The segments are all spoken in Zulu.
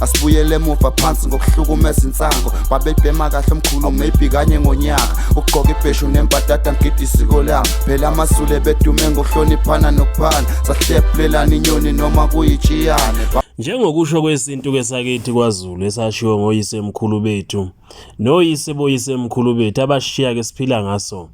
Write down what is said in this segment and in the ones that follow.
Asibuyele emuva phansi ngokuhlukumeza insango. Babebhema kahle omkhulu maybe kanye ngonyaka. Ukugqoka ibheshu nembadada ngigida isiko lami. Phela amaZulu ebedume ngokuhloniphana nokuphana. Sahlephulelana inyoni noma kuyitshiyane. Njengokusho kwesintu ke sakithi kwaZulu esashiwo ngoyisemkhulu bethu noyise boyisemkhulu bethu abashiya ke siphila ngaso.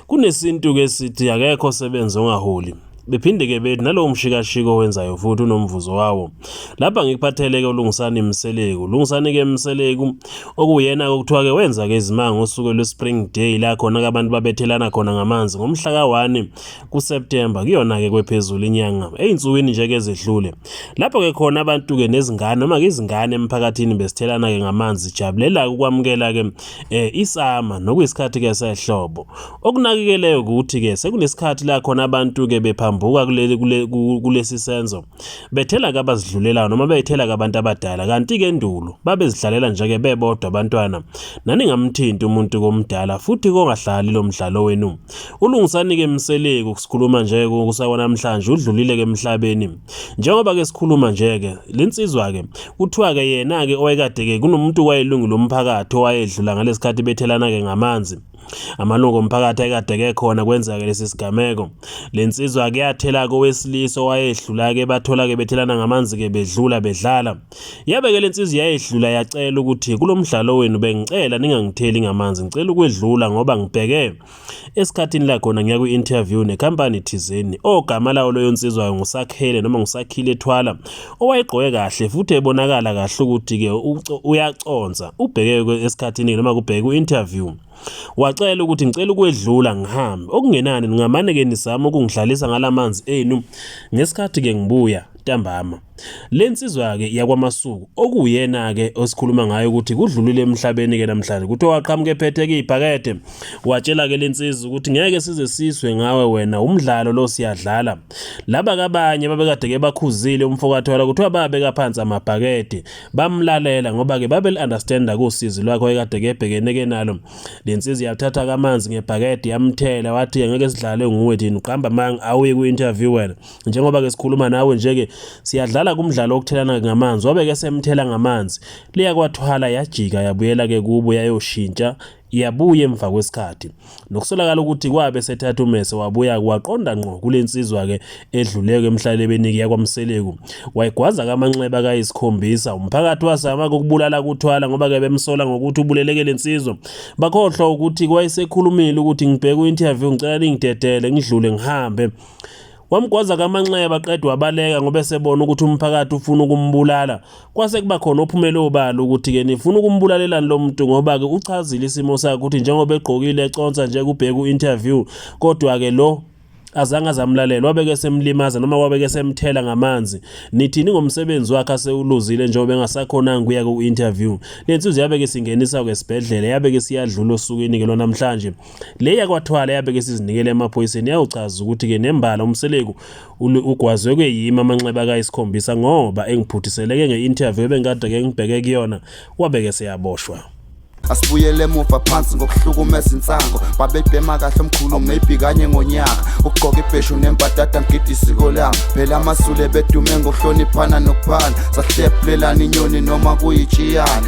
Kunesintu-ke sithi akekho osebenza ongaholi. Bephinde-ke bethi nalowo mshikashika owenzayo futhi unomvuzo wawo. Lapha ngikuphathele-ke uLungisani Mseleku. Lungisani-ke Mseleku okuwuyena-ke okuthiwa-ke wenza-ke izimanga ngosuku lwe-Spring Day la khona-ke abantu babethelana khona ngamanzi ngomhla ka-1 kuSeptember kuyona-ke kwephezulu inyanga ey'nsukwini nje-ke ezedlule. Lapho-ke khona abantu-ke nezingane noma-ke izingane emphakathini besithelana-ke ngamanzi zijabulela-ke ukwamukela-ke isama nokuyisikhathi ke sehlobo. Okunakekeleyo ukuthi ke sekunesikhathi la khona abantu ke bephambuka kuleli kulesi senzo. Bethela ke abazidlulelayo noma bethela ke abantu abadala kanti ke endulo babezidlalela nje ke bebodwa abantwana. Naningamthinti umuntu komdala futhi kongahlali lo mdlalo wenu. Ulungisani ke Mseleku kusikhuluma nje kusakwa namhlanje udlulile ke emhlabeni. Njengoba ke sikhuluma nje ke lensizwa ke kuthiwa ke yena ke owayekade ke kunomuntu owayelungu lomphakathi owayedlula ngalesikhathi bethelana ke ngamanzi. Amalungu omphakathi ayekade ke khona kwenzeka lesi sigameko. Lensizwa ke yathela kowesilisa owayedlula ke bathola ke bethelana ngamanzi ke bedlula bedlala. Yabe ke lensizwa yayedlula yacela ukuthi kulomdlalo wenu bengicela ningangitheli ngamanzi ngicela ukwedlula ngoba ngibheke Esikhathini la khona ngiya kwi-interview nekhampani thizeni ogama lawo loyo nsizwa nguSakhele noma nguSakhile Thwala owayegqoke kahle futhi ebonakala kahle ukuthi-ke uyaconsa ubheke esikhathini noma kubheke ku-interview. Wacela ukuthi ngicela ukwedlula ngihambe okungenani ningamane-ke nizame ukungidlalisa ngalamanzi enu ngesikhathi-ke ngibuya ntambama. Le nsizwa-ke yakwaMasuku okuwuyena-ke osikhuluma ngayo ukuthi kudlulile emhlabeni-ke namhlanje kuthiwa waqhamuka ephethe-ke ibhakede watshela-ke le nsizwa ukuthi ngeke size siswe ngawe wena umdlalo lo siyadlala. Laba kabanye babekade-ke bakhuzile umfokaThwala kuthiwa babeka phansi amabhakede bamlalela ngoba-ke babeli-understanda kusizi lwakhe wayekade-ke ebhekene-ke nalo. Le nsizwa yathatha kamanzi ngebhakede yamthela wathi ngeke sidlale nguwe thina uqamba amanga awuye kwi-interview wena. Njengoba-ke sikhuluma nawe nje-ke siyadlala kumdlalo wokuthelana ngamanzi wabe-ke semthela ngamanzi liyakwathwala yajika yabuyela-ke kubo yayoshintsha yabuya emva kwesikhathi nokusolakala ukuthi kwabe sethatha umese wabuya waqonda ngqo kule nsizwa-ke edluleke emhlalebeni-ke yakwaMseleku wayigwaza kamanxeba kayisikhombisa umphakathi wazama ukubulala kuthwala ngoba-ke bemsola ngokuthi ubuleleke le nsizwa bakhohlwa ukuthi kwayesekhulumile ukuthi ngibheke ku-interview ngicela ningidedele ngidlule ngihambe Wamgwaza kamanxeba qede wabaleka ngoba esebona ukuthi umphakathi ufuna ukumbulala. Kwase kuba khona ophumele obala ukuthi-ke nifuna ukumbulalelani lo muntu ngoba-ke uchazile isimo sakhe ukuthi njengoba egqokile econsa nje kubheke u-interview kodwa-ke lo azange azamlalela wabeke semlimaza noma wabeke semthela ngamanzi nithini ngomsebenzi wakhe asewuluzile njengoba engasakhonanga kuya ku-interview le nsizwa yabeke singenisa-ke esibhedlela yabeke siyadlula osukwini-ke lwanamhlanje Le yakwaThwala yabe-ke isizinikele emaphoyiseni yawuchaza ukuthi-ke nembala uMseleku ugwazwe kweyimi amanxeba kayisikhombisa ngoba engiphuthiseleke nge-interview ebengikade-ke ngibheke kuyona wabe-ke seyaboshwa. Asibuyele emuva phansi ngokuhlukumeza insango. Babebhema kahle omkhulu maybe kanye ngonyaka. Ukugqoka ibheshu nembadada ngigida isiko lami. Phela amaZulu ebedume ngokuhloniphana nokuphana. Sahlephulelana inyoni noma kuyitshiyane.